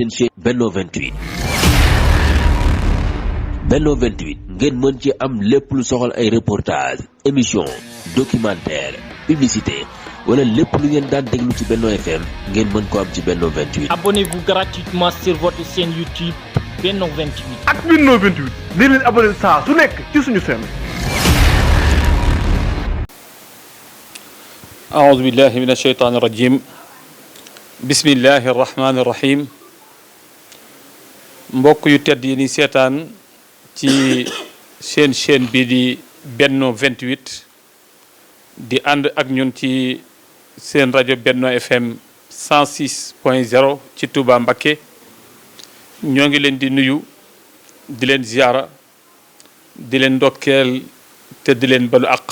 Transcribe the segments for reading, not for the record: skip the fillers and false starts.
seen chaîne Benno 28. Benno 28 ngeen mën ci am lépp lu soxal ay reportage émission documentaire publicité wala lépp lu ngeen daan déglu ci Benno FM ngeen mën ko am ci Benno 28. Abonnez-vous gratuitement sur votre chaîne YouTube Benno 28. ak Benno 28 di leen abonné saa su nekk ci suñu chaîne. أعوذ بالله من الشيطان الرجيم بسم الله الرحمن الرحيم mbokk yu tedd yi ni seetaan ci seen chaîne bi di Benno 28 di ànd ak ñun ci seen rajo Benno FM 106.0 ci Touba Mbacké ñoo ngi leen di nuyu di leen ziyaara di leen ndokkeel te di leen balu àq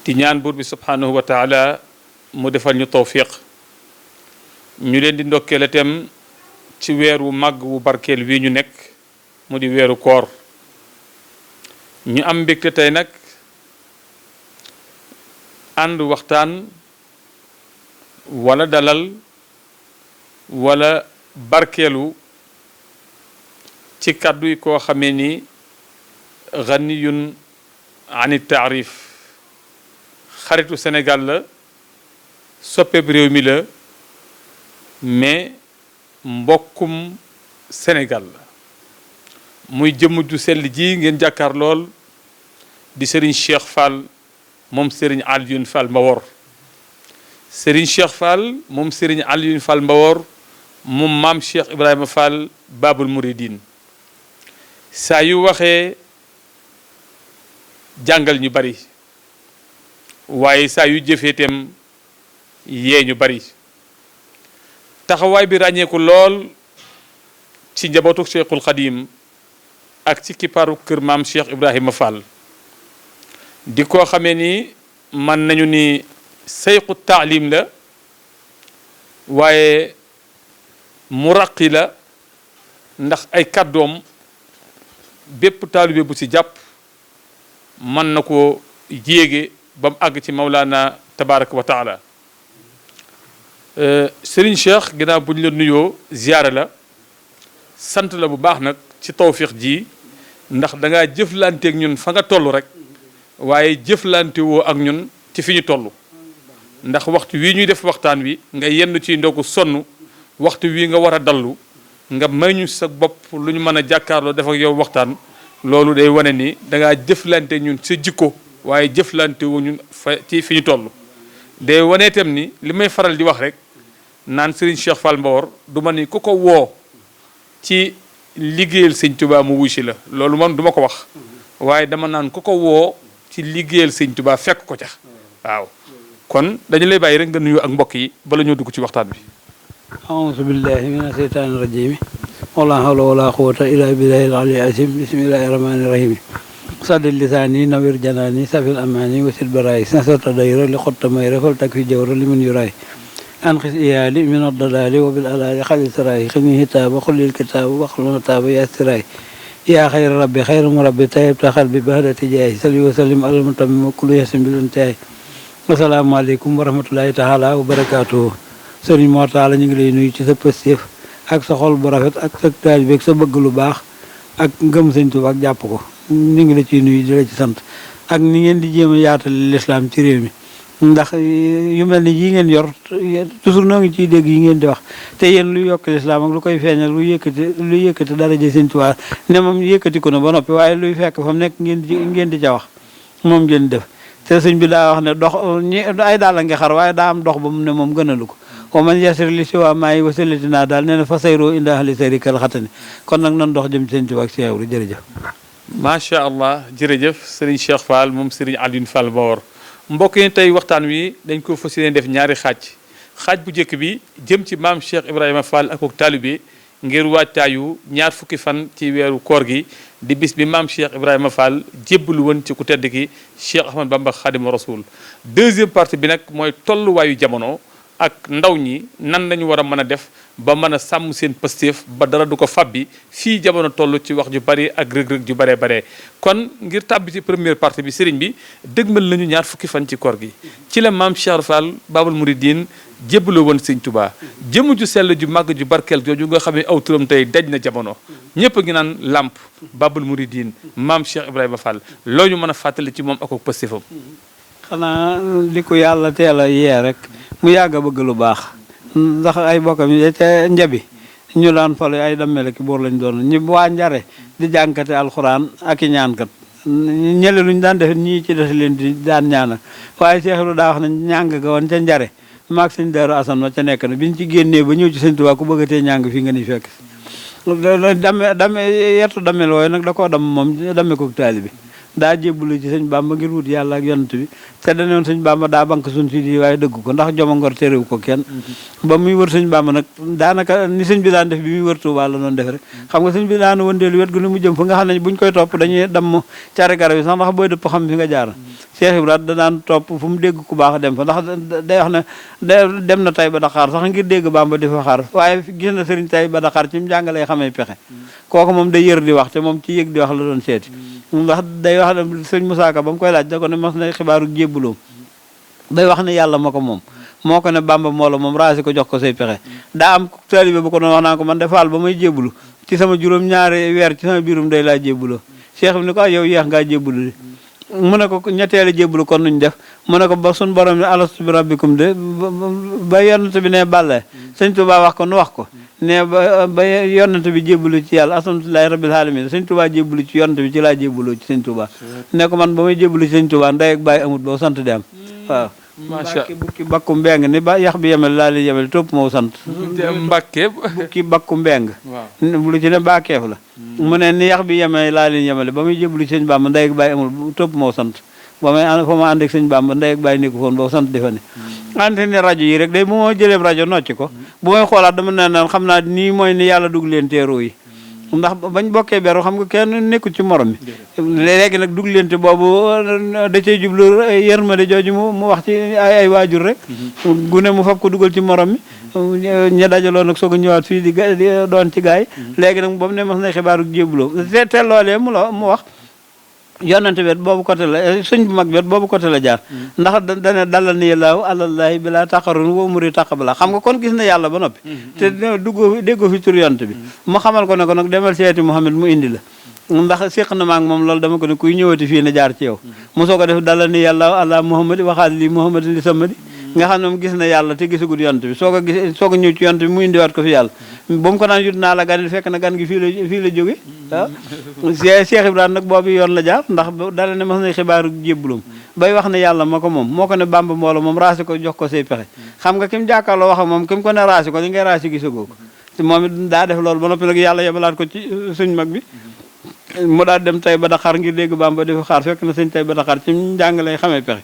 di ñaan buur bi subhanahu wa taala mu defal ñu tawfiq ñu leen di ndokkeel itam ci weeru màgg wu barkeel wi ñu nekk mu di weeru koor ñu am mbégte tey nag ànd waxtaan wala dalal wala barkeelu ci kàddu yi koo xamee ni ganiyun ani taarif xaritu Sénégal la soppeeb réew mi la mais mbokkum Sénégal la muy jëmm ju sell ji ngeen jàkkaar lool di Serigne Cheikh Fall moom Serigne Alioune Fall Mbawor Serigne Cheikh Fall moom Serigne Alioune Fall Mbawor moom maam Cheikh Ibrahima Fall Babul Mouridine saa yu waxee jàngal ñu bari waaye saa yu jëfee itam yee ñu bari taxawaay bi ràññeeku lool ci njabootu Cheikhul Khadim ak ci kippaaru kër maam Cheikh Ibrahima Fall di koo xamee ni man nañu ni sayxu taalim la waaye muraqi la ndax ay kàddoom bépp taalibe bu ci jàpp mën na ko yéege ba mu àgg ci Mawlana tabaraka wa taala Serigne Cheikh ginnaaw bu ñu la nuyoo ziyaara la sant la bu baax nag ci tawfiq ji ndax da ngaa jëflanteeg ñun fa nga toll rek waaye jëflante woo ak ñun ci fi ñu toll ndax waxtu wii ñuy def waxtaan wi nga yenn ci ndogu sonn waxtu wii nga war a dallu nga may ñu sa bopp lu ñu mën a jàkkaarloo def ak yow waxtaan loolu day wane ni da ngaa jëflante ñun sa jikko waaye jëflante woo ñun fa ci fi ñu toll day wane itam ni li may faral di wax rek naan Serigne Cheikh Fall Mbawor du ma ni ku ko woo ci liggéeyal sëñ Touba mu wuy si la loolu man du ma ko wax waaye dama naan ku ko woo ci liggéeyal sëñ Touba fekk ko ca waaw kon dañu lay bàyyi rek nga nuyu ak mbokk yi bala ñoo dugg ci waxtaan bi a'uuzu billahi mina shaytaani rajiim wala hawla wala quwwata illa billahi al-ali azim bismillahi rahmani rahim saddid lisaani nawir janaani safil amaani wasil baraay nasarta dayra li xotta mayra fal tak fi jawra li mun yuraay anqis iyaali min ad-dalaali wa bil alaali xalil saraay ximi hitaaba xullil kitaaba waxluna taaba yaa siraay yaa xayra rabbi xayra murabbi tayib taxal bi bahadati jaay sali wa sallim alal mutamim kullu yasim bilun taay asalaamaaleykum wa rahmatullahi taala wa barakaatuhu sëriñ Mor Talla ñu ngi lay nuyu ci sa pëstéef ak sa xol bu rafet ak sa taalibe ak sa bëgg lu baax ak ngëm sëñ Tuubaa ak jàpp ko ñu ngi la ciy nuyu di la ci sant ak ni ngeen di jéem a yaatal lislaam ci réew mi ndax yu mel ni yi ngeen yor toujours noo ngi ciy dégg yi ngeen di wax te yéen lu yokk lislaam ak lu koy feeñal lu yëkkati daraja sëñ Tuubaa ne moom yëkkati ko na ba noppi waaye luy fekk fa mu nekk ngeen di ca wax moom ngeen def te sëñ bi daa wax ne dox ay daal la nga xar waaye daa am dox ba mu ne moom gënalu ko wa man yasir li si waa maa yi wasalatinaa daal nee na fa sayroo inda ahli sarikal xatani kon nag nan dox jëm ci sëñ Tuubaa ak Cheikh Ibra jërëjëf macha allah jërëjëf Serigne Cheikh Fall moom Serigne Alioune Fall Mbawor mbokk yi tey waxtaan wi dañ ko fas yéene def ñaari xaaj bu njëkk bi jëm ci maam Cheikh Ibrahima Fall ak taalibe ngir waajtaayu ñaar fukki fan ci weeru koor gi di bis bi maam Cheikh Ibrahima Fall jébbalu woon ci ku tedd ki Cheikh Ahmad Bamba Khadim Rasoul deuxième partie bi nag mooy tolluwaayu jamono ak ndaw ñi nan lañu war a mën a def ba mën a sàmm seen pëstéef ba dara du ko fabbi fii jamono toll ci wax ju bari ak rëg-rëg ju baree baree kon ngir tàbbi ci première partie bi sëriñ bi dëgmal nañu ñaar fukki fan ci koor gi ci la maam Cheikh Fall Babul Mouridine jébbaloo woon sëñ Touba jëmu ju sell ju màgg ju barkeel jooju nga xam ne aw turam tey daj na jamono ñëpp a ngi naan Lamp Babul Mouridine maam Cheikh Ibrahima Fall loo ñu mën a fàttali ci moom ak pëstéefam. xanaa li ko yàlla teel a yee rek mu yàgg a bëgg lu baax ndax ay bokkam yi te njabi ñu daan fale ay dammele ki boor lañ doon ñu waa njare di jànkate alxuraan ak i ñaankat ñële luñ daan def ñii ci des leen di daan ñaanal waaye Cheikh Ibrahima daa wax ne ñàng ga woon ca njare maag sëñ Daaru Asan wa ca nekk na biñ ci génnee ba ñëw ci sëñ Tuubaa ku bëggatee ñàng fii nga ni fekk dame yertu damel wooyu nag da koo dam moom dame ko taalibe bi daa jébbalu ci sëñ Bàmba ngir wut yàlla ak yonent bi te danoon sëñ Bàmba daa banque suñ fii di waaye dëgg ko ndax joma ngor terew ko kenn ba muy wër sëñ Bàmba nag daanaka ni sëñ bi daan def bi muy wër Tuubaa la doon def rek xam nga sëñ bi daan wëndeelu wet gu ne mu jëm fa nga xam ne buñ koy topp dañuy damm cari garab yi sax ndax booy dëpp xam fi nga jaar Cheikh Ibrahima da daan topp fu mu dégg ku baax dem fa ndax day wax ne dem na tay ba Dakar sax ngir dégg Bàmba di fa xaar waaye gis na sëriñ tay ba Dakar ci mu jàngalee xamee pexe kooku moom day yër di wax te moom ci yëg di wax la doon seeti ndax day wax ne sëñ Moussa Ka ba mu koy laaj da ko ne mas na xibaaru jébbuloo day wax ne yàlla ma ko moom moo ko ne Bàmba moo la moom raasi ko jox ko say pexe daa am taalibe bu ko doon wax naa ko man de Faal ba may jébbulu ci sama juróom ñaari weer ci sama biirum day laa jébbuloo Cheikh bi ni ko yow yeex ngaa jébbulu di mu ne ko ñetteelu jébbulu kon nuñ def mu ne ko ba suñ borom ne alastu bi rabbikum de ba yonent bi ne bàlle sëñ Tuubaa wax ko nu wax ko ne ba yonent bi jébbalu ci yàlla alhamdulilahi rabbil alamin sëñ Tuubaa jébbalu ci yonent bi ci laa jébbaloo ci sëñ Tuubaa ne ko man ba may jébbalu ci sëñ Tuubaa ndey ak bàyyi amut boo sant di am waaw Mbàkke bukki bakku mbeng ni ba yax bi yemel laa li yemel topp moo sant Mbàkke bukki bakku mbeng lu ci ne baakeef la mu ne ni yax bi yemee laa leen yemele ba muy jébbalu ci sëñ Bàmba ndey ak bàyyi amul topp moo sant ba may fa ma ànd ak sëñ Bàmba ndey ak bàyyi nekku foon boo sant defa ne ante ne rajo yi rek day bu ma jëlee rajo nocc ko bu may xoolaat dama ne naan xam naa nii mooy ni yàlla dugg leen teeroo yi ndax bañ bokkee beru xam nga kenn nekkul ci morom mi léegi nag dugg leente boobu da cay jublu yërmande jooju mu wax ci ay waajur rek gune mu fab ko dugal ci morom mi ña dajaloo nag soog a ñëwaat fii di doon ci gaay léegi nag boobu ne mas na xibaaru jébbuloo te loolee mu wax yonante wet boobu côté la sëñ bu mag wet boobu côté la jaar ndax dane dalal ni yàllaahu àlallahi bi laa taqarun wa umuri taqabala xam nga kon gis na yàlla ba noppi te déggoo fi tur yonante bi mu xamal ko ne ko nag demal seeti Muhammad mu indi la ndax séq na maag moom loolu dama ko ne kuy ñëwati fii na jaar ci yow mu soo ko def dalal ni yàllaahu àla Muhammadi waxaat li Muhammadi li samadi nga xam ne moom gis na yàlla te gisagut yonante bi soo ko ñëw ci yonante bi mu indiwaat ko fi yàlla ba mu ko naan yut naa la ganil fekk na gan gi fii la jóge waaw Cheikh Ibrahima nag boobu yoon la jaar ndax dala ne mas na xibaaru jébbulum bay wax ne yàlla ma ko moom moo ko ne Bàmba moo la moom raasi ko jox ko say pexe xam nga ki mu jàkkaarloo wax ak moom ki mu ko ne raasi ko li ngay raasi gisagoo ko moom it daa def loolu ba noppi nag yàlla yebalaat ko ci suñ mag bi mu daal dem tay ba Dakar ngir dégg Bàmba di fa xaar fekk na sëñ tay ba Dakar ci njàng lay xamee pexe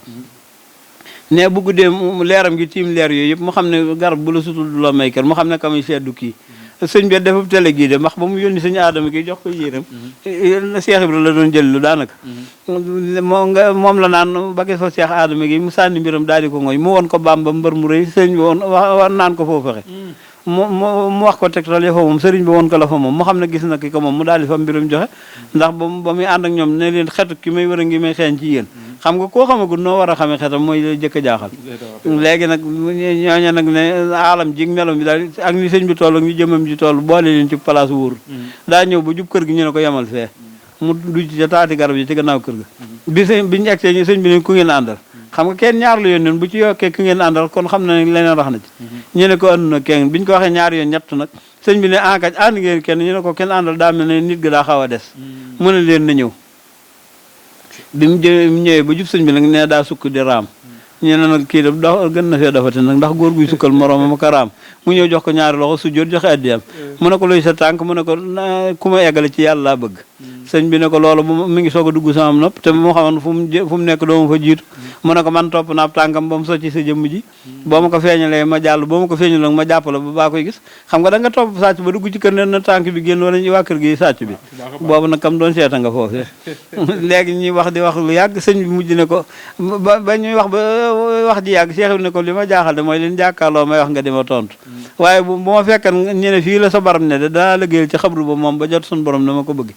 ne bu guddee leeram gi tiim leer yooyu yëpp mu xam ne garab bu la sutul du la may kër mu xam ne kamuy seddu kii sëñ bi dafa télé gii de ndax ba mu yónni sëñ Aadama gi jox ko yéram Cheikh Ibra la doon jël lu daanaka moom la naan ba gis fa Cheikh Aadama gi mu sànni mbiram daal di ko ngoy mu woon ko Bàmba mbër mu rëy sëñ bi woon naan ko foofu fexe mu wax ko tegtal ya fa moom sëriñ bi woon ko la fa moom mu xam ne gis na ki ko moom mu daal di fa mbiram joxe ndax ba muy ànd ak ñoom ne leen xetu ki may wër a ngi may xeeñ ci yéen xam nga koo xamagul noo war a xamee xetam mooy jëkk a jaaxal léegi nag ñooñu nag ne aalam jig melom bi daal ak ni sëñ bi toll ak ni jëmam ji toll boole leen ci place wóoru daa ñëw ba jub kër gi ñu ne ko yemal fee mu du ci taati garab yi ci gannaaw kër ga bi ñu egsee ñu sëñ bi ne ku ngeen àndal xam nga kenn ñaar la yoon noonu bu ci yokkee ku ngeen àndal kon xam na ne leneen rax na ci ñu ne ko ànd na kenn bi ñu ko waxee ñaar yoon ñett nag sëñ bi ne enkaj ànd ngeen kenn ñu ne ko kenn àndal daa mel ne nit gi daa xaw a des mu ne leen na ñëw bi mu ñëwee ba jub sëñ bi nag ne daa sukk di raam ñu ne nag kii da gën na fee dafate nag ndax góor guy sukkal moroomam ko raam mu ñëw jox ko ñaari loxo sujjóot joxe addiyam mu ne ko luy sa tànk mu ne ko ku ma eggale ci yàlla laa bëgg sëñ bi ne ko loolu mi ngi soog a dugg sama nopp te moo xamoon fu mu nekk doo ma fa jiitu mu ne ko man topp naab tànkam ba mu socci sa jëmm ji boo ma ko feeñalee ma jàll boo ma ko feeñal nag ma jàpp la ba baa koy gis xam nga da nga topp sàcc ba dugg ci kër ne na tànk bi génn wala ñu waa kër gi sàcc bi boobu nag kam doon seeta nga foofee léegi ñuy wax di wax lu yàgg sëñ bi mujj ne ko ba ñuy wax ba wax ji yàgg Cheikh bi ne ko li ma jaaxal de mooy leen jàkkaarloo may wax nga di ma tontu waaye bu ma fekkan ñu ne fii la sa baram ne de danaa liggéeyal ci xabru ba moom ba jot suñu borom dama ko bëgg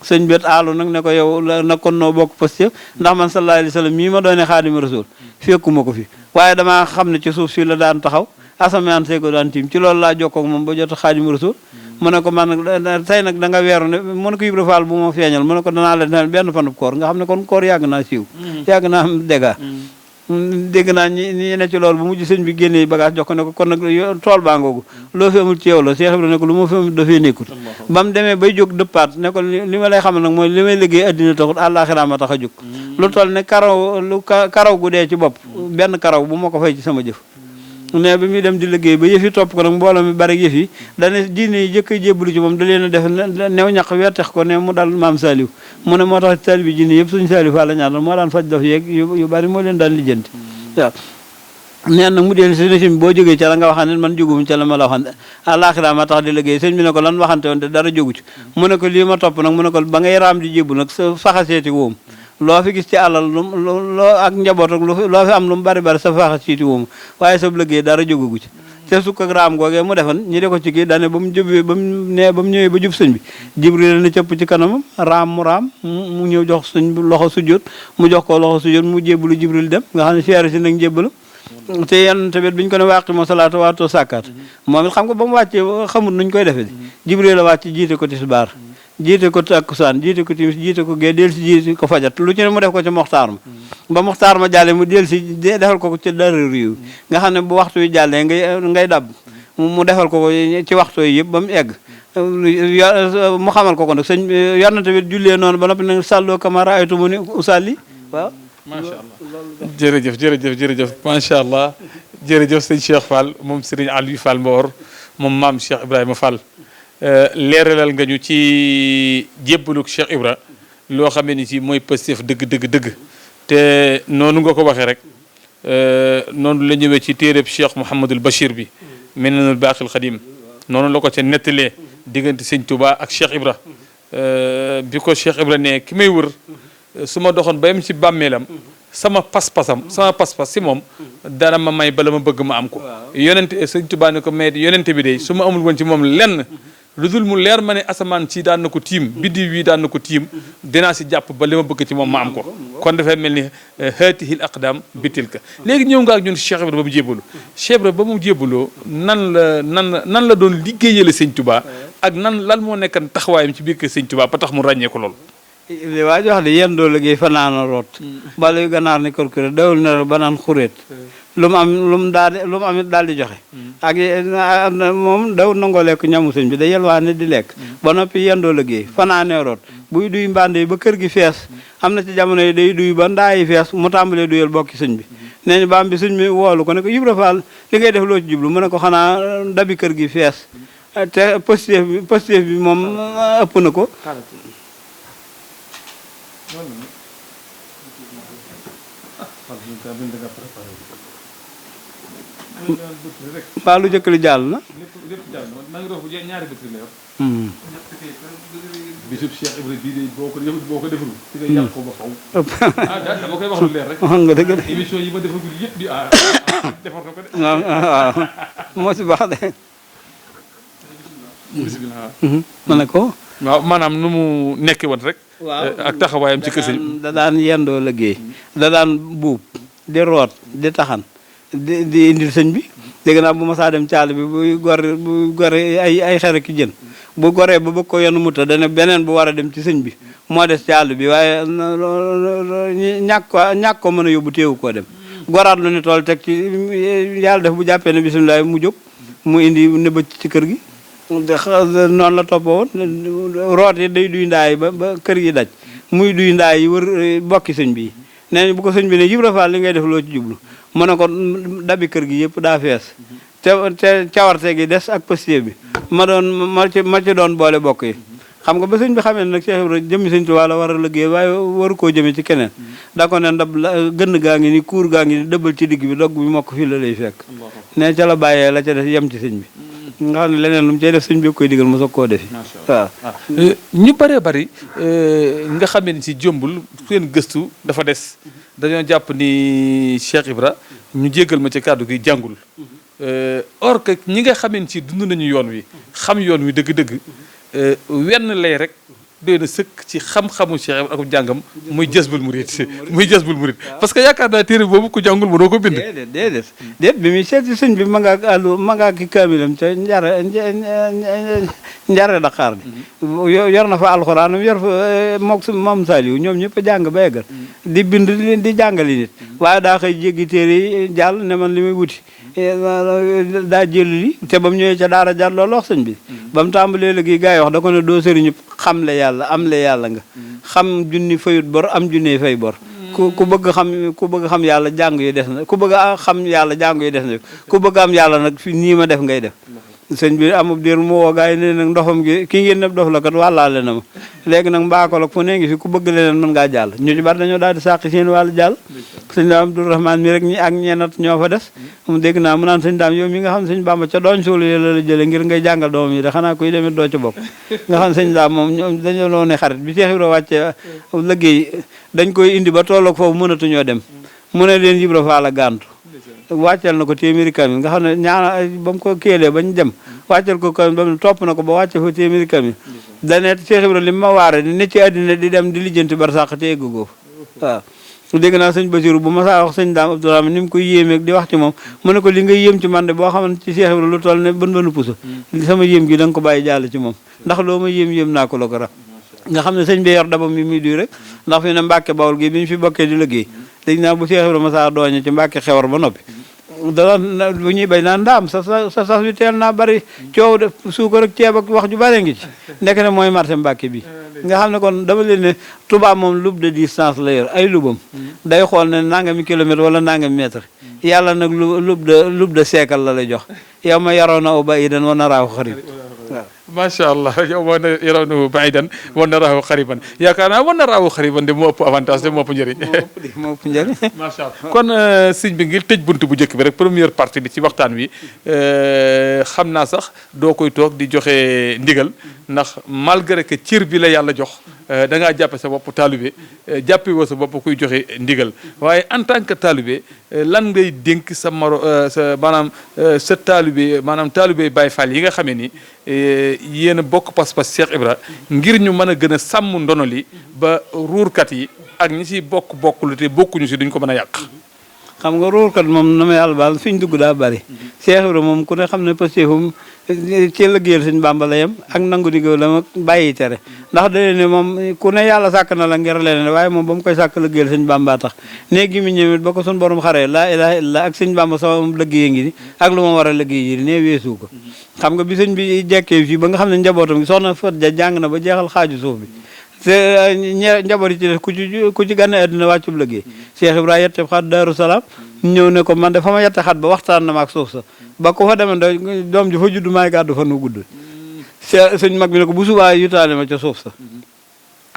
sëñ bet aalu nag ne ko yow nag kon noo bokk Pastef ndax man sallallahu alayhi wa sallam mii ma doone Xaadimu Rasuul fekkuma ko fi waaye damaa xam ne ci suuf si la daan taxaw asamaan see ko daan tiim ci loolu laa jokkoo ak moom ba jot Xaadimu Rasuul mu ne ko man nag tey nag da nga weeru ne mu ne ko Ibra Fall bu ma feeñal mu ne ko danaa leen benn fanub koor nga xam ne kon koor yàgg naa siiw yàgg naa am dégâts dégg naa ñi ne ci loolu bu mujj sëñ bi génnee bagage jox ko ne ko kon nag tool baa ngoogu loo fi amul ci yow la Cheikh Ibra ne ko lu ma fi amul dafay nekkut ba mu demee bay jóg dëppaat ne ko li ma lay xamal nag mooy li may liggéey addina taxut àllaaxira ma tax a jóg lu toll ne karaw gu dee ci bopp benn karaw bu ma ko fay ci sama jëf ne bi muy dem di liggéey ba yëf yi topp ko nag mbooloo mi bari yëf yi dane diine yi jëkk a jébbalu ci moom da leen a def new ñaq weertex ko ne mu dal maam Saliou mu ne moo tax taalibe diine yëpp suñu Saliou Fall la ñaanal moo daan faj dof yeeg yu bari moo leen daan lijjanti waaw neen nag mu deel si ne sëñ boo jógee ca la nga waxaan ne man jógum ca la ma la waxante àllaaxira ma tax di liggéey sëñ bi ne ko lan waxante woon te dara jógu ci mu ne ko lii ma topp nag mu ne ko ba ngay raam di jébbu nag sa faxaseeti wóom loo fi gis ci àlal loo ak njaboot ak loo fi am lu mu bari bari sa faxa siiti wóomu waaye sa liggéey dara jógagu ci te sukk ak raam googee mu defan ñi de ko ci kii daane ba mu jubee ba mu ñëwee ba jub sëñ bi Jibril na cëpp ci kanamam raam mu ñëw jox sëñ bi loxo sujjóot mu jox ko loxo sujjóot mu jébbalu Jibril dem nga xam ne siyaare si nag njébbalu te yenn tamit bi ñu ko ne wàqi moo salaata waatoo sàkkaat moom it xam nga ba mu wàccee xamul nuñ koy defee Jibril la wàcc jiite ko tisbaar jiite ko takkusaan jiite ko timis jiite ko gee del si jiite ko fajat lu ci ne mu def ko ci moxtaar ma ba moxtaar ma jàllee mu del si defal ko ci dara réew nga xam ne bu waxtu wi jàllee ngay dab mu defal ko ci waxtu yi yëpp ba mu egg mu xamal ko nag sëñ yor na tamit jullee noonu ba noppi nag sàlloo kamara aytu mu ni usalli waaw macha allah jërëjëf macha allah jërëjëf sëñ Cheikh Fall moom Serigne Aliou Fall Mbawar moom maam Cheikh Ibrahima Fall leeralal nga ñu ci jébbaluk Cheikh Ibra loo xamee ni ci mooy Pastef dëgg te noonu nga ko waxee rek noonu la ñëwee ci téereb Cheikh Mouhamadul Bachir bi Minanul Baaqil Xadim noonu la ko ca nettalee diggante sëñ Touba ak Cheikh Ibra bi ko Cheikh Ibra ne ki may wër su ma doxoon ba yem ci bàmmeelam sama pas-pas si moom dara ma may bala ma bëgg ma am ko yonente sëñ Touba ne ko mais yonente bi de su ma amul woon ci moom lenn lu dul mu leer ma ne asamaan si daan na ko tiim biddiw wi daan na ko tiim dinaa si jàpp ba li ma bëgg ci moom ma am ko kon dafay mel ni haatihil aqdam bitilka léegi ñëw nga ak ñun Cheikh Ibra ba mu jébbalu Cheikh Ibra ba mu jébbaloo nan la doon liggéeyale sëñ Touba ak lan moo nekkan taxawaayam ci biir kër sëñ Touba ba tax mu ràññee ko lool li waa ji wax de yéen doo liggéey fanaana root bala yu ganaar ni korkuré dawul ne ba naan xuréet lu mu amit daal di joxe ak moom daw nangoo lekk ñamu sëñ bi da yelwaane di lekk ba noppi yéen doo liggéey fanaanee root buy duy mbànd yi ba kër gi fees am na ci jamono yi day duy ba ndaa yi fees mu tàmbalee duyal bokki sëñ bi nee ñu baam bi sëñ bi woolu ko ne ko Ibra Fall li ngay def loo ci jublu mu ne ko xanaa dabi kër gi fees te positif bi moom ëpp na ko mbaa lu jëkk li jàll na bisub Cheikh Ibra bii de boo ko deful ci nga yàq ko ba faw dama koy wax lu leer rek wax nga dëgg de émission yi ma defagul yëpp di defar na ko de waaw moo si baax de bismillah ma ne ko waaw maanaam nu mu nekke woon rek ak taxawaayam ci kër sëñ da daan yendoo liggéey da daan buub di root di taxan di indil sëñ bi dégg naa bu ma saa dem caal bi bu gore ay xere ki jën bu goree ba bëgg ko yenn muta dana beneen bu war a dem ci sëñ bi moo des ci àll bi waaye ñàkk ko mën a yóbbu téewu koo dem goraat lu ni tool teg ci yàlla def bu jàppee ne bisimilah mu jóg mu indi nëbëj ci kër gi noonu la toppoo woon root yi day duy ndaay ba kër gi daj muy duy ndaay yi wër bokki sëñ bi nee bu ko sëñ bi ne Ibra Fall li ngay def loo ci jublu mu ne ko dabi kër gi yëpp daa fees te cawarte gi des ak pëstie bi ma ci doon boole bokk yi xam nga ba sëñ bi xamee nag Cheikh Ibra jëmmi sëñ Tuubaa la war a liggéey waaye waru koo jëmee ci keneen da ko ne ndab gënn gaa ngi ni kuur gaa ngi ni dëbbal ci digg bi dogg bi mokk fii la lay fekk ne ca la bàyyee la ca def yem ci sëñ bi nga xam ne leneen lu mu cay def sëñ bi koy digal mu soog koo defi waaw ñu bëree bëri nga xam ne si jombul seen gëstu dafa des dañoo jàpp ni Cheikh Ibra ñu jéggal ma ci kàddu gi jàngul or que ñi nga xam ne si dund nañu yoon wi xam yoon wi dëgg-dëgg wenn lay rek doy na sëkk ci xam-xamu Cheikh Ibra ak jàngam muy Jazbul Murid parce que yaakaar naa téere boobu ku jàngul mënoo ko bind déet bi muy seeti sëñ bi ma ngaa ki kaamilam ca njare Dakar bi yor na fa alxuraan yor fa mook Maam Saliou ñoom ñëpp a jàng ba eggal di bind di jàngali nit waaye daa xëy jéggi téere yi jàll ne man li muy wuti daa jël li te ba mu ñëwee ca daara jàll loolu wax sëñ bi ba mu tàmbalee léegi gars yi wax da ko ne doo sëriñu xam le yàlla am le yàlla nga xam junni fayut bor am junni fay bor ku bëgg xam yàlla jàng yu des na ku bëgg a xam yàlla jàng yu des na ku bëgg am yàlla nag fi nii ma def ngay def sëñ bi amub diir mu woo gars yi ne nag ndoxam gi kii ngeen ne dof la kat wàllaale na ma léegi nag mbaakol ak fu ne ngi fi ku bëgg leneen mën ngaa jàll ñu ci bari dañoo daal di sàqi seen wàllu jàll sëñ daam Abdourahmane mi rek ñi ak ñeenat ñoo fa des mu dégg naa mu naan sëñ daam yow mi nga xam ne sëñ Bamba ca dooñ suulu yi la jële ngir ngay jàngal doomam yi de xanaa kuy demit doo ca bokk nga xam ne sëñ daam moom ñoom dañoo loo ne xarit bi Cheikh Ibra wàcce liggéey dañ koy indi ba tolloog foofu mënatuñoo dem mu ne leen Ibra Faal gàntu wàccal na ko téeméeri kamil nga xam ne ñaana ba mu ko kéelee bañ dem wàccal ko kamil ba mu topp na ko ba wàcce fa téeméeri kamil dane Cheikh Ibra li ma waare di ne ci àddina di dem di lijjanti barsàq te eggu goofu waaw dégg naa sëñ Basiru bu ma saa wax sëñ Daam Abdourahmane ni mu koy yéemeeg di wax ci moom mu ne ko li nga yéem ci man de boo xamante ci Cheikh Ibra lu toll ne bën pusa sama yéem gi da nga ko bàyyi jàll ci moom ndax loo ma yéem naa ko la ko rab nga xam ne sëñ bi yor daba mi muy duy rek ndax fi ne Mbàkke Bawol gi bi ñu fi bokkee di liggéey dégg naa bu Cheikh Ibra ma saa dooñe ci Mbàkke Xewar ba noppi da bu ñuy bay naan ndaam sa sas bi teel naa bari coow de suukar ak ceeb ak wax ju bare ngi ci nekk ne mooy marché Mbàkke bi nga xam ne kon dama leen ne tubaab moom loupe de distance la yor ay lubam day xool ne nangami kilomètre wala nangami mètre yàlla nag loupe de siècle la lay jox yow ma yaroon na o ba idan wa naraahu xarib waaw macha allah yow ma yaroon na baidan wa naraahu xariban yaakaar naa wa naraahu xariban de moo ëpp avantage de moo ëpp njëriñ moo ëpp njëriñ macha allah kon sëñ bi ngir tëj bunt bu njëkk bi rek première partie bi ci waxtaan wi xam naa sax doo koy toog di joxe ndigal ndax malgré que cër bi la yàlla jox da ngaa jàppe sa bopp taalibe jàppe woo sa bopp kuy joxe ndigal waaye en tant que taalibe lan ngay dénk sa maanaam sa taalibe maanaam taalibe Baay Faal yi nga xamee ni yéen a bokk pas-pas Cheikh Ibra ngir ñu mën a gën a sàmm ndono li ba ruurkat yi ak ñi si bokk lu te bokkuñu si duñ ko mën a yàq. xam nga ruurkat moom na ma yàlla baal fi ñu dugg daa bari Cheikh Ibra moom ku ne xam ne pastéefum ci liggéeyal sëñ Bàmba la yem ak nangu digéew la ma bàyyi tere ndax da ne moom ku ne yàlla sàkk na la ngir leneen waaye moom ba mu koy sàkk liggéeyal sëñ Bàmba tax néeg gi mu ñëwit ba ko suñ borom xaree laa ilaha illa ak sëñ Bàmba sama liggéey ngi ni ak lu ma war a liggéey yi ne weesu ko xam nga bi sëñ bi jekkee fii ba nga xam ne njabootam gi soxna Fat Ja jàng na ba jeexal xaaju suuf bi te njaboot yi ci def ku ci gane àddina wàccub liggéey Cheikh Ibra yette xat Daaru Salaam ñëw ne ko man de fa ma yette xat ba waxtaan na ma ak suuf sa ba ko fa demen da doom ji fa judd maay gàddu fa nu gudd sëñ mag bi ne ko bu subaa yutaale ma ca suuf sa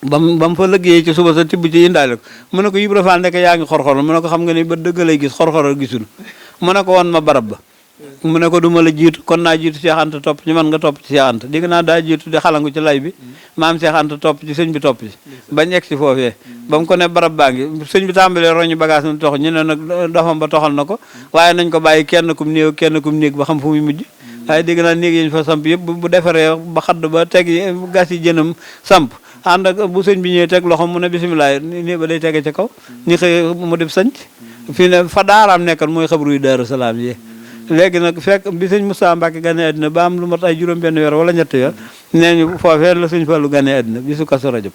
ba mu fa liggéeyee ci suba sa tibb ci indaale ko mu ne ko Ibra Faal nekk yaa ngi xor-xor mu ne ko xam nga ni ba dëgg lay gis xor-xor gisul mu ne ko won ma barab ba mu ne ko duma la jiitu kon naa jiitu Cheikh Anta topp ci man nga topp ci Cheikh Anta dégg naa daa jiitu di xalangu ci lay bi maam Cheikh Anta topp ci sëñ bi topp ci bañ egg si foofee ba mu ko ne barab baa ngi sëñ bi tàmbalee roñu bagage na tox ñu ne nag dofam ba toxal na ko waaye nañ ko bàyyi kenn kum néeg ba xam fu muy mujj waaye dégg naa néeg yi ñu fa samp yëpp bu defaree ba xadd ba teg gas yi jënam samp ànd ak bu sëñ bi ñëwee teg loxo mu ne bisimilah nii ba day tege ca kaw ñu xëy mu def sanc fii ne fa daaraam nekkal mooy xabru yu Daaru Salaam yi léegi nag fekk bi sëñ Moussa Mbacke gane àddina ba am lu mat ay juróom-benn weer wala ñetti weer nee ñu foofee la sëñ Fallu gane àddina bisu Kazu Rajab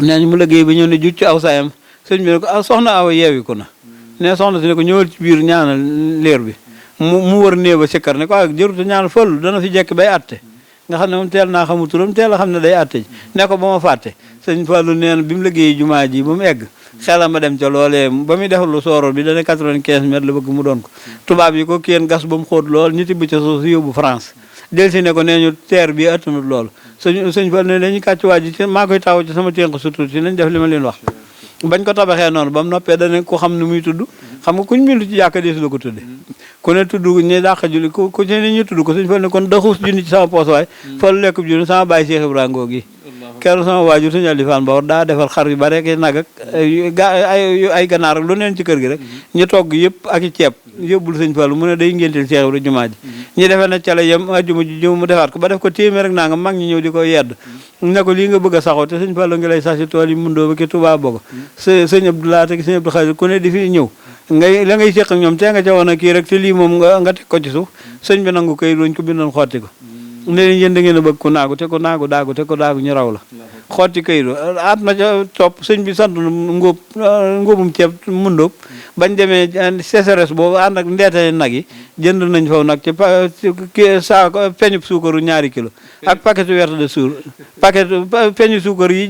nee ñu mu liggéey ba ñëw ne jucc aw sayam sëñ bi ne ko soxna awa yeewi ko na ne soxna si ne ko ñëwal ci biir ñaanal leer bi mu wër néeg ba sikkar ne ko ak jëruta ñaanal Fallu dana fi jekk bay atte nga xam ne moom teel naa xamu turam teel a xam ne day atte ji ne ko ba ma fàtte sëñ Fallu nee na bi mu liggéey jumaa ji ba mu egg xelam ma dem ca loolee ba muy defar lu sooroon bi dana 95 mètres la bëgg mu doon ko tubaab yi ko kenn gas ba mu xóot lool ñu tibb ca suuf si yóbbu France del si ne ko nee ñu terre bi attanut loolu sëñ Fall ne dañuy kàcc waa ji ci maa koy taw ci sama ténk sutur si nañ def li ma leen wax bañ ko tabaxee noonu ba mu noppee dane ku xam ni muy tudd xam nga kuñ bindu ci jàkka deesu la ko tudde ku ne tudd ñi dàq julli ku ci ne ñu tudd ko sëñ Fall ne kon da xuus junni ci sama poos waay Fall lekk junni sama bàyyi Cheikh Ibrahima ngoo gi keroog sama waajur sëñ Aliou Fall Mbawar daa defar xar yu bare ak nag ak ay ganaar ak lu neen ci kër gi rek ñu togg yëpp ak i ceeb yóbbul sëñ Fall mu ne day ngénteel Cheikh Ibrahima jumaa ji ñi defee na cale yem ajuma ji mu defaat ko ba def ko téeméer rek naa nga mag ñi ñëw di ko yedd ne ko lii nga bëgg a saxoo te sëñ Fall ngi lay sax si tool yi mundoo ba ki Touba Bogo sëñ Abdoulaye ak sëñ Abdou Khadir ku ne di fi ñëw la ngay séq ak ñoom tee nga ca woon a kii rek te lii moom nga teg ko ci suuf sëñ bi nangu koy luñ ko bindoon xotti ko ne leen yéen da ngeen a bëgg ku naagu te ko naagu daagu te ko daagu ñu raw la xotti kayit at ma ca topp sëñ bi sant ngóobum ceeb mundóob bañ demee sécheresse boobu ànd ak ndeete nag yi jënd nañ foofu nag ci saako peñub suukaru 2 kilo ak paquetu werte de suur peñu suukar yi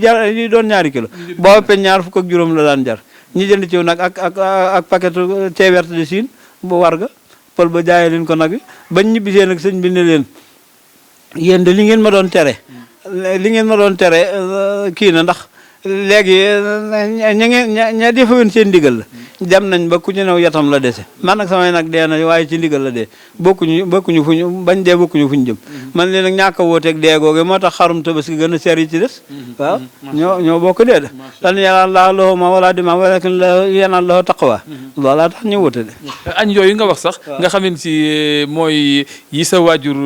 doon 2 kilo booba peñ 25 la daan jar ñi jënd ci nag ak paquetu tee werte de siin bu warga pël ba jaayee leen ko nag yi bañ ñibbisee nag sëñ bi ne leen yéen de li ngeen ma doon tere kii na ndax léegi ña defawoon seen ndigal la dem nañ ba ku ñu new yatam la dese man nag samay nag dee na waaye ci ndigal la dee bokkuñu fu ñu bañ dee bokkuñu fu ñu jëm man leen nag ñàkk a wóoteeg dee googe moo tax xarum tabaski gën a seer yi ci des waaw ñoo bokk dee de lan yanaan laa loxo ma wala dima walakin yanaan loxo taqwa loolaa tax ñu wóote de añ yooyu nga wax sax nga xam ne si mooy yi sa waajur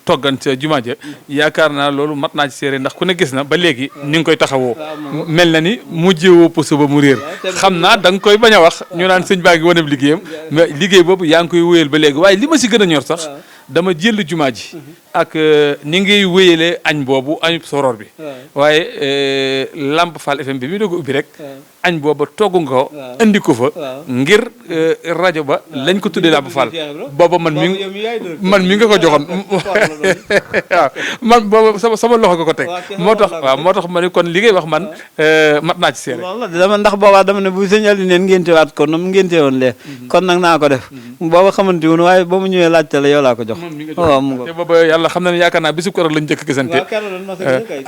toggan ca jumaa ja yaakaar naa loolu mat naa ci séeré ndax ku ne gis na ba léegi ni nga koy taxawoo mel na ni mujjewoo puso ba mu réer xam naa da nga koy bañ a wax ñu naan sëñ baa ngi wane liggéeyam mais liggéey boobu yaa ngi koy wéyal ba léegi waaye li ma si gën a ñor sax dama jël jumaa ji ak ni ngay wéyalee añ boobu añub soror bi waaye Lamp Fall FM bi mi doog a ubbi rek añ booba togg nga ko indi ko fa ngir rajo ba lañ ko tuddee Lamp Fall booba man mi nga ko joxoon waaw man booba sama loxo nga ko teg moo tax ma ne kon li ngay wax man mat naa ci seere dama ndax boobaa dama ne bu sëñ Aliou neen ngénte waat ko nam ngénte woon lee kon nag naa ko def booba xamante woon waaye ba mu ñëwee laajte la yow laa ko jox waaw mu te booba yàlla xam na ne yaakaar naa bisu keroog lañ njëkk gisante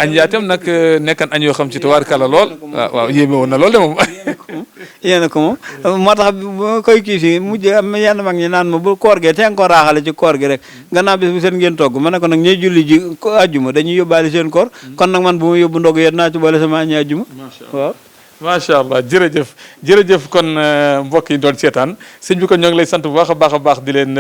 añ yaa itam nag nekkan añ yoo xam ci tubaarkàlla lool waaw yéeme woon na lool de moom yéena ko moom moo tax bu koy kii si mujj am yenn mag ñi naan ma bu koor gee teen ko raaxale ci koor gi rek gannaaw bis bu seen ngeen togg ma ne ko nag ñuy julli ji àjjuma dañuy yóbbaale seen koor kon nag man bu ma yóbbu ndog yet naa ci boole sama añi àjjuma waaw macha allah jërëjëf kon mbokk yi doon seetaan sëñ bi kon ñoo ngi lay sant bu baax a baax di leen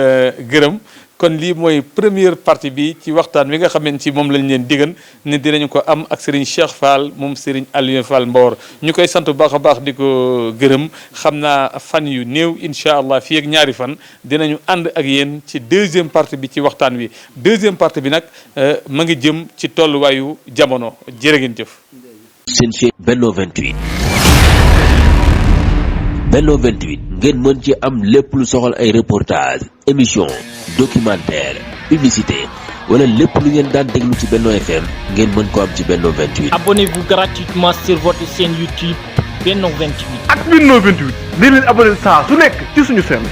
gërëm kon lii mooy première partie bi ci waxtaan wi nga xamante ci moom lañ leen diggan ne dinañu ko am ak Serigne Cheikh Fall moom Serigne Aliou Fall Mbawar ñu koy sant bu baax a baax di ko gërëm xam naa fan yu néew incha allah fii ak ñaari fan dinañu ànd ak yéen ci deuxième partie bi ci waxtaan wi deuxième partie bi nag ma ngi jëm ci tolluwaayu jamono jërë ngeen jëf. seen chaîne Benno 28 ngeen mën ci am lépp lu soxal ay reportage émission documentaire publicité wala lépp lu ngeen daan déglu ci Benno FM ngeen mën ko am ci Benno 28. Abonnez-vous gratuitement sur votre chaîne YouTube Benno 28. ak Benno 28 di leen abonné saa su nekk ci suñu chaîne.